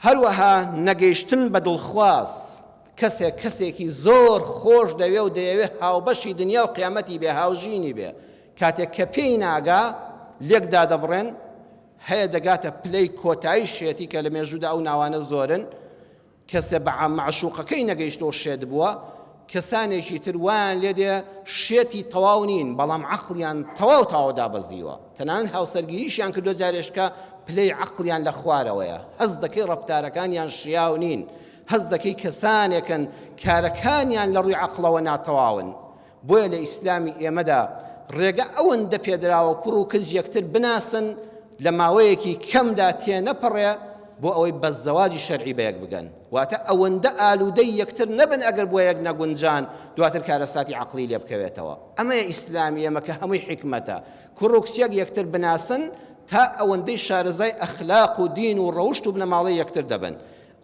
هەروەها نەگەیشتن بە دڵخواز، کەسێک کەسێکی زۆر خۆش دەوێ و دەیەوێ هاوبەشی دنیا و قیامەتی بێ، هاوژینی بێ، کاتێک کە پێی ناگا لێک دادەبڕێن، هەیە دەگاتە پلەی کۆتایی شێتی کە لە مێژوودا ئەو ناوانە زۆرن، کەسێ بە مەعشوقەکەی نەگەیشتووە شێت بووە، کەسانێکی تر وایان لێ دێ شێتی تەواو نین بەڵام عەقڵیان تەواو تەواو دابەزیوە تەنانەت هاوسەرگیریشیان کردووە جارێشکە پلەی عەقڵیان لە خوارەوەیە هەست دەکەی ڕەفتارەکانیان شیاو نین هەست دەکەی کەسانێکن کارەکانیان لە ڕووی عەقڵەوە ناتەواون بۆیە لە ئیسلامی ئێمەدا ڕێگە ئەوەندە پێدراوە کوڕ و کچ یەکتر بناسن لە ماوەیەکی کەمدا تێنەپەڕێ بۆ ئەوەی بە زەواجی شەرعی بەیەک بگەن واتە ئەوەندە ئالوودەی یەکتر نەبن ئەگەر بۆ یەک نەگونجان دواتر کارەساتی عەقڵی لێ بکەوێتەوە ئەمەیە ئیسلامی ئێمە کە هەمووی حیکمەتە کوڕ و کچێک یەکتر بناسن تا ئەوەندەی شارەزای ئەخلاق و دین و ڕەوشت و بنەماڵەی یەکتر دەبن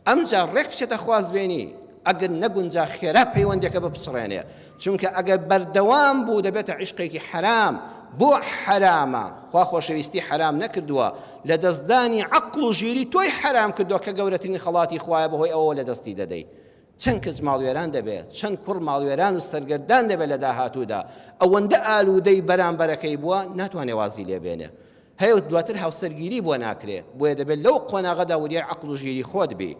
ئەمجا ڕێک بچێتە خوازبێنی، ئەگەر نەگونجا خێرا پەیوەندیەکە بپچڕێنێ، چونکە ئەگەر بەردەوام بوو دەبێتە عیشقێکی حەرام، بۆ حەرامە؟ خوا خۆشەویستی حەرام نەکردووە، لەدەستدانی عەقڵ و ژیری تۆی حەرام کردووە کە گەورەترین خەڵاتی خوایە بەهۆی ئەوەوە لەدەستی دەدەی. چەند کچ ماڵوێران دەبێ، چەند کوڕ ماڵوێران و سەرگەردان دەبێ لە داهاتوودا، ئەوەندە ئالوودەی بەرامبەرەکەی بووە ناتوانێ وازی لێ بێنێ. هەیە و دواتر هاوسەرگیری بۆ ناکرێ، بۆیە دەبێت لەو قۆناغەدا وریای عەقڵ و ژیری خۆت بی.